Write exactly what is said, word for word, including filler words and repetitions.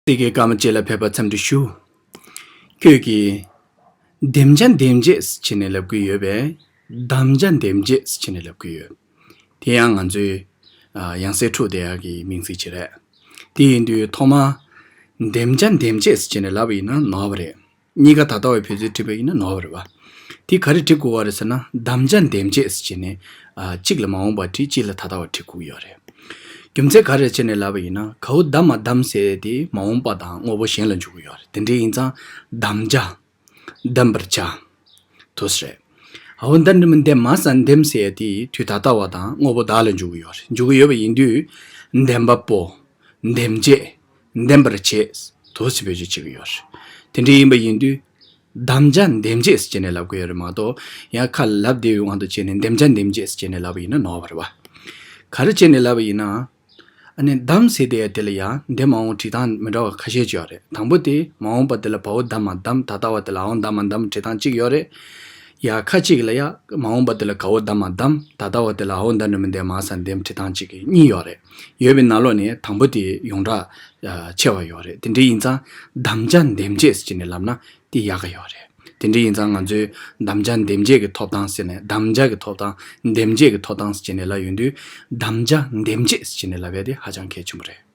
ཚིག་གི་སྐར་མ་གཅིག་ལ་ཕེབས་པ་འཚམས་འདྲི་ཞུ། ཁྱོད་ཀྱིས་འདེམས་བྱ་འདེམས་བྱེད་ཟེར་བྱས་ནས་ལབ་ཀྱི་ཡོད་པས། གདམ་བྱ་འདེམས་བྱེད་ཟེར་བྱས་ནས་ལབ་ཀྱི་ཡོད། དེ་ཡང་ང་ཚོའི་ཨ་ཡང་སྲིད་འཁྲུག་བསྡད་ཡག་གི་མིང་ཚིག་ཅིག་རེད། དེ་ཡིན་དུས་ཐོག་མར་འདེམས་བྱ་འདེམས་བྱེད་ཟེར་བྱས་ནས་ལབ་པ་ཡིན་ན་ནོར་བ་རེད། གཉིས་ཀ་ད་ལྟ་བའི་བོད་ཚིག་བྲིས་པ་ཡིན་ན་ནོར་བ་རེད་བ། དེ་ག་རེ་བྲིས་དགོས་པ་རེད་ཟེར་ན། གདམ་བྱ་འདེམས་བྱེད་ཟེར་བྱས་ནས་ཨ་གཅིག་ལ་མ་འོངས་པ་བྲིས། གཅིག་ལ་ད་ལྟ་བ་བྲིས་དགོས་ཀྱི་ཡོད་རེད། རྒྱུ་མཚན་ག་རེ་བྱས་ནས་ལབ་པ་ཡིན་ན། ག་བོ་གདམ་མ་གདམ་ཟེར་དེ་མ་འོངས་པ་དང་དངོས་པོ་གཞན་ལ་འཇུག་གི་ཡོད་རེད། དེ་འདྲ་ཡིན་ཙང་གདམ་བྱ། གདམ་པར་བྱ། དེ་རེད། འོ་འདི་འདྲ་མིན་འདེམས་མ་ཟ་འདེམས་ཟེར་དེ་དུས་ད་ལྟ་བ་དང་དངོས་པོ་བདག་ལ་འཇུག་གི་ཡོད་རེད། འཇུག་གི་ཡོད་པ་ཡིན་དུས་འདེམས་པ་པོ། འདེམས་བྱེད། འདེམས་པར་བྱེད། དེ་ཟེར་བེད་སྤྱོད་བྱེད་ཀྱི་ཡོད་རེད། དེ་འདྲ་ཡིན་པ་ཡིན་དུས། གདམ་བྱ་འདེམས་བྱེད་ཟེར་བྱས་ནས་ལབ་ཀྱི་ཡོད་རེད་མ་གཏོགས། ཡང་ཁ་ལབ་བདེ་བའི་དབང་དུ་བྱས་ནས་འདེམས་བྱ་འདེམས་བྱེད་ཟེར་བྱས་ནས་ལབ་པ་ཡིན་ན་ནོར་བ་རེད་བ། ག་རེ་བྱས་ནས་ལབ་པ་ཡིན་ན། ཨ་ནི་གདམ་ཟེར་དེ་དེ་ལ་ཡང་འདི་མ་འོངས་བྲིས་སྟངས་མི་འདྲ་བ་ཁ་ཤས་ཅིག་ཡོད་རེད། དང་པོ་དེ་མ་འོངས་པ་དེ་ལ་བའོ་གདམ་མ་གདམ། ད་ལྟ་བ་དེ་ལ་འའོ་གདམ་མ་གདམ་བྲིས་སྟངས་གཅིག་ཡོད་རེད། ཡ་ཁ་ཅིག་ལ་ཡ་མ་འོངས་པ་དེ་ལ་གའོ་གདམ་མ་གདམ། ད་ལྟ་བ་དེ་ལ་འའོ་འདི་འདྲ་མིན་འདེམས་མ་ཟ་འདེམས་བྲིས་སྟངས་གཅིག་གི་གཉིས་ཡོད་རེད། ཡོད་པའི་ནང་ལོགས་ནས་དང་པོ་དེ་ཡོངས་གྲགས་ཨ་ཆེ་བ་ཡོད་རེད། དེ་འདྲ་ཡིན་ཙང་གདམ་བྱ་འདེམས་བྱེད་ཟེར་བྱས་ནས་ལབ་ན་དེ་ཡག་ག་ཡོད་རེད། དེ་འདྲ་ཡིན་ཙང་ང་ཚོས་གདམ་བྱ་འདེམས་བྱེད་ཀྱི་ཐོབ་ཐང་ཟེར་ནས། གདམ་བྱ་གི་ཐོབ་ཐང་། འདེམས་བྱེད་ཀྱི་ཐོབ་ཐང་ཟེར་བྱས་ནས་ལབ་ཡོང་དུས། གདམ་བྱ་འདེམས་བྱེད་ཟེར་བྱས་ནས་ལབ་ཡ་དེ་ཧ་ཅང་གལ་ཆེན་པོ་རེད།